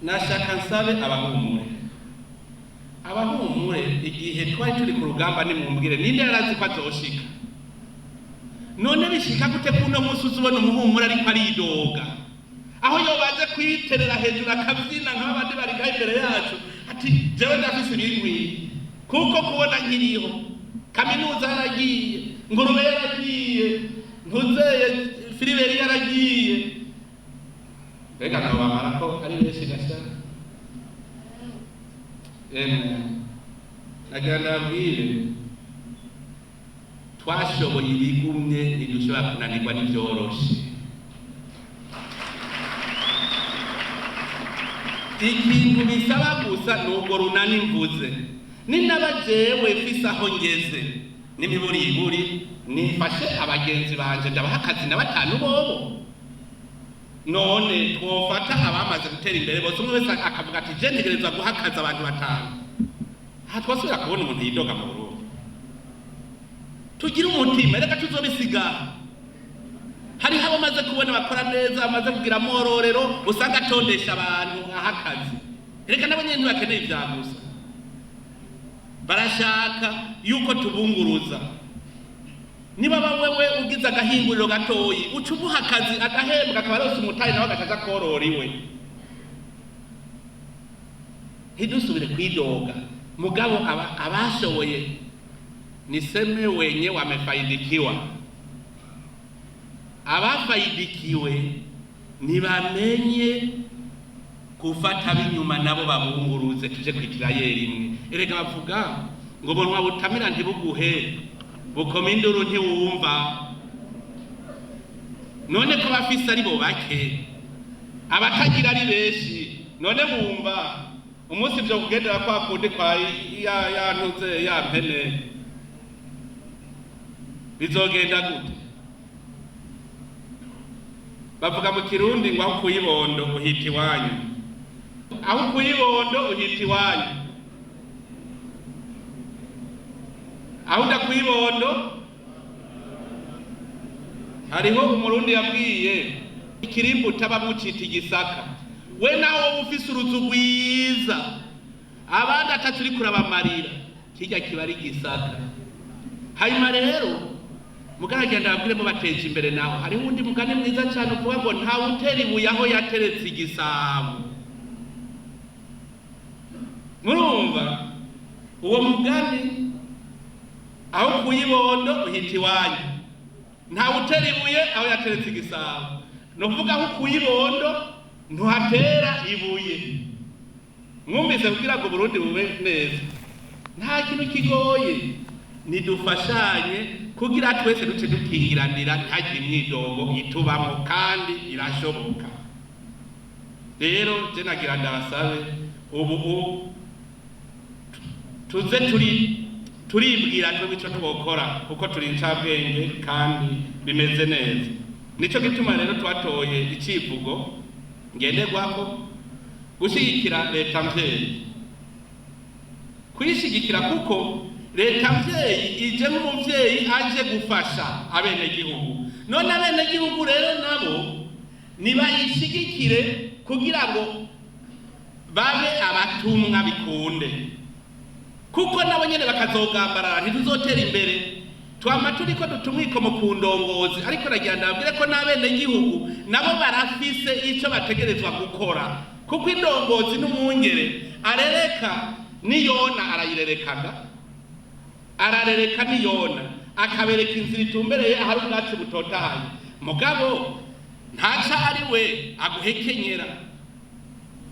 Nashaka nsabe abahumure, abahumure igihe twari turi ku rugamba, nimumbwire ninde yarazi ko azoshika? None bishika gute kuno munsi uzubona umuhumure ariko aridoga, aho yobaze kwiterera hejuru akabyina nk'abandi bari ngaho imbere yacu, ati jewe ndafise ibingwiye kuko kubona nkiriho, kaminuza yaragiye, ngurube yaragiye, ntuzeye filiberi yaragiye, mbega nobamara ko ari benshi gashya. Emwe, nagira ndabwire, twashoboye ibigumye, ntidushobora kunanirwa n'ibyoroshe. Ikintu bisaba gusa ni urwo runani mvuze, ninaba jewe mfise aho ngeze n'imiburiburi, nifashe abagenzi banje ndabaha akazi na batanu bobo. None twofata abamaze gutera imbere bose, umwe wese akavuga ati je ntegerezwa guha akazi abantu batanu, aha twasubira kubona umuntu yidoga mu Burundi? Tugire umutima, reka tuzobisiga. Hariho abamaze kubona bakora neza, bamaze kugira amororero, usanga atondesha abantu aha akazi. Reka nabo nyene ntibakeneye ivya gusa, barashaka yuko tubunguruza. Niba wewe ugize agahinguriro gatoyi, uca umuha akazi agahembwa, akaba aronse umutahe, nawe agaca aja korora iwe. Ntidusubire kwidoga, mugabo abashoboye niseme wenye wamefaidikiwa, abafaidikiwe ntibamenye gufata b'inyuma nabo babunguruze, tuje kwitira rimwe. Erega bavuga ngo bunwa butamira ntibuguhe, bukoma induru ntiwumva. None ko bafise ari bo bake, abatagira ari benshi, none bumva umunsi vyo kugendera kwa kundi kwa ya yantuze ya mpene bizogenda gute? Bavuga mu Kirundi ngo aho kuyibondo uhita iwanyu, aho kuyibondo uhita iwanyu, aho udakuyibondo. Hariho umurundi yabwiye ikirimba utabamwo ucita igisaka. We nawe wowe ufise uruzu rwiza, abandi atacu uriko urabamarira, kirya kiba ari igisaka. Hanyuma rero mugaragenda babwire mubateje imbere. Naho hariho uwundi mugani mwiza cyane uvuga ngo ntawe utera ibuye aho yateretse igisabo. Murumva uwo mugani? Aho kuyibondo uhita iwanyu, ntawe utera ibuye aho yateretse igisabo. Ni ukuvuga aho kuyibondo ntuhatera ibuye. Mwumvise? Kugira ngo Burundi bube neza nta kintu kigoye, nidufashanye kugira twese duce dukingiranira, ntihagire imyidogo itubamo, kandi irashoboka. Rero je nagira ndabasabe, ubu tuze turi turibwira twebwe ico twokora, kuko turi incabwenge kandi bimeze neza. Nico gituma rero twatoye icivugo ngenderwako: gushyigikira leta mvyeyi, kuyishigikira, kuko leta mvyeyi ije nk'umuvyeyi aje gufasha abenegihugu. None abenegihugu rero nabo nibayishigikire kugira ngo babe abatumwa bikunde, kuko nabo nyene bakazogambarara ntituzotera imbere. Twama turiko dutumwikomo ku ndongozi, ariko nagira ndababwire ko n'abenegihugu nabo barafise ico bategerezwa gukora, kuko indongozi n'umwungere arereka niyona, arayirerekaga, ararereka niyona, akabereka inzira itumbereye ahari ubwatsi butotahaye, mugabo ntaca ari we aguhekenyera.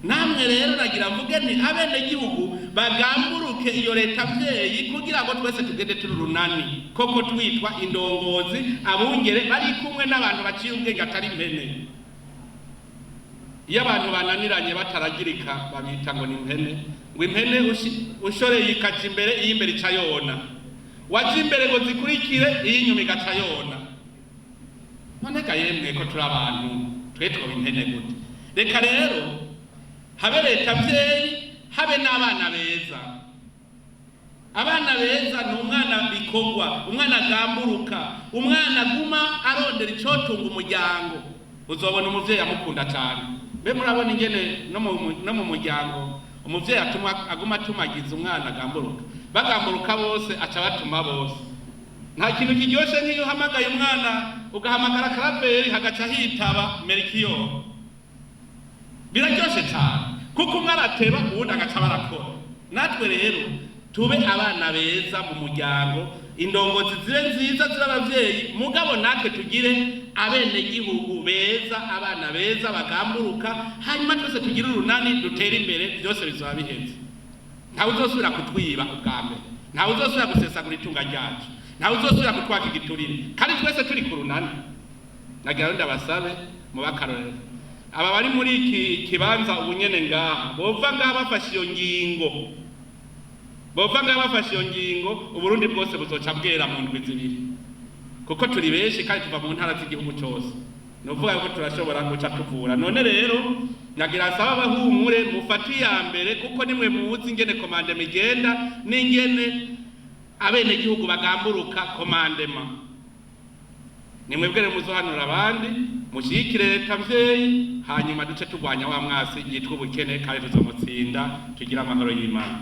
Namwe rero nagira mvuge nti abenegihugu bagamburuke iyo leta mvyeyi, kugira ngo twese tugende turi urunani koko, twitwa indongozi, abungere bari kumwe n'abantu baciye ubwenge, atari impene. Iyo abantu bananiranye bataragirika babita ngo ni impene, ngo impene ushoreye ikaca imbere, iy'imbere ica yona, waja imbere ngo zikurikire, iy'inyuma igaca yona. None ga yemwe, ko turi abantu, twe twoba impene gute? Reka rero habe leta mvyeyi, habe n'abana beza. Abana beza ni umwana bikorwa, umwana agamburuka, umwana aguma arondera icotunga umuryango. Uzobona umuvyeyi amukunda cane. Mbe murabona ingene no mu muryango umuvyeyi atuma aguma atumagiza umwana agamburuka, bagamburuka bose, aca batuma bose. Nta kintu kiryoshe nk'iyo uhamagaye umwana, ugahamagara Karaveri, hagaca hitaba Merikiyoro. Biraryoshe cyane kuko umwe arateba, uwundi agaca barakora. Natwe rero tube abana beza mu muryango, indongozi zibe nziza, zibe abavyeyi, mugabo natwe tugire abenegihugu beza, abana beza bagamburuka, hanyuma twese tugire urunani, dutere imbere, byose bizoba biheze. Ntawe uzosubira kutwiba ubwa mbere, ntawe uzosubira gusesagura itunga ryacu, ntawe uzosubira kutwaka igiturire, kandi twese turi ku runani. Nagira ngo ndabasabe mube akarorero. Aba bari muri iki kibanza ubu nyene ngaha, bova ngaha bafashe iyo ngingo, bova ngaha bafashe iyo ngingo, Uburundi bwose buzoca bwera mu ndwi 2, kuko turi benshi kandi tuva mu ntara z'igihugu cose. Ni ukuvuga yuko turashobora guca tuvura. None rero nagira nsaba abahumure, mufate iya mbere, kuko nimwe muzi ingene commandement igenda n'ingene abenegihugu bagamburuka commandement. Nimwebwe rero muzohanura abandi, mushyigikire leta mvyeyi, hanyuma duce turwanya wa mwasi yitwa ubukene, kandi tuzomutsinda. Tugire amahoro y'Imana.